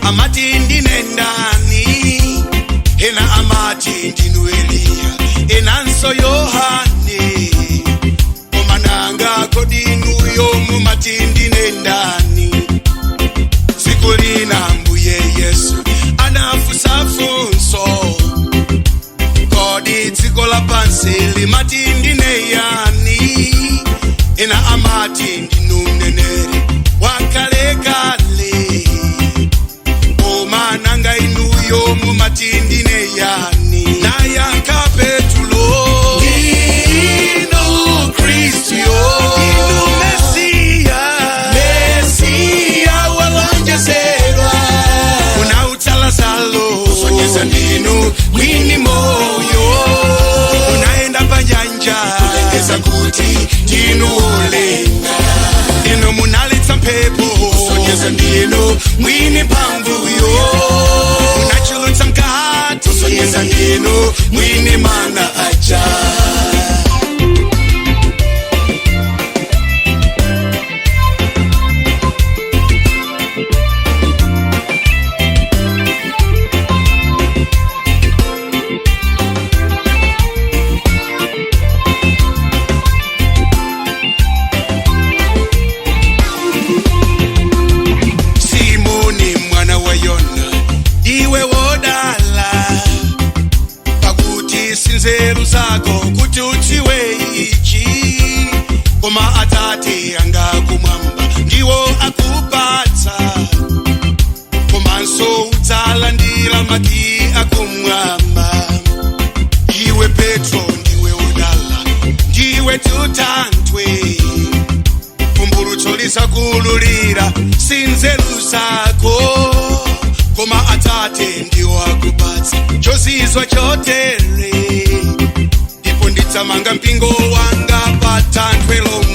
Amati ndine ndani? Ena amati ndinu Eliya, enanso Yohane. Koma nanga kodi inuyo mumati ndine ndani? Tsiku lina Mbuye Yesu anafunsafunso: kodi dziko lapansi limati ndine yani? Ena amati ndinu mneneri wakalekale. Koma nanga inuyo mumati ndine yani? Nayankha Petulo: Ndinu Kristu, ndinu Mesiya, Mesiya walonjezedwa. Munautsa Lazaro, kusonyeza ndinu mwini moyo. Munaenda panyanja, kulengeza kuti ndinu wolenga. Inu munaletsa mphepo, kusonyeza ndinu mwini mphamvuyo. Munachulutsa mkate, kusonyeza ndinu mwini mana aja. Simoni mwana wa Yona, iwe wodala, pakuti sinzeru zako kuti udziwe ichi, koma Atate anga kumwamba ndiwo akupatsa. Komanso udzalandira makiyi akumwamba. Iwe Petro, ndiwe wodala, ndiwe thanthwe. Vumbulutso lizakuululira, sinzeru zako, koma Atate ndiwo akupatsa chozizwa chotere. Ndipo ndidzamanga mpingo wanga pa thanthwe lomwe.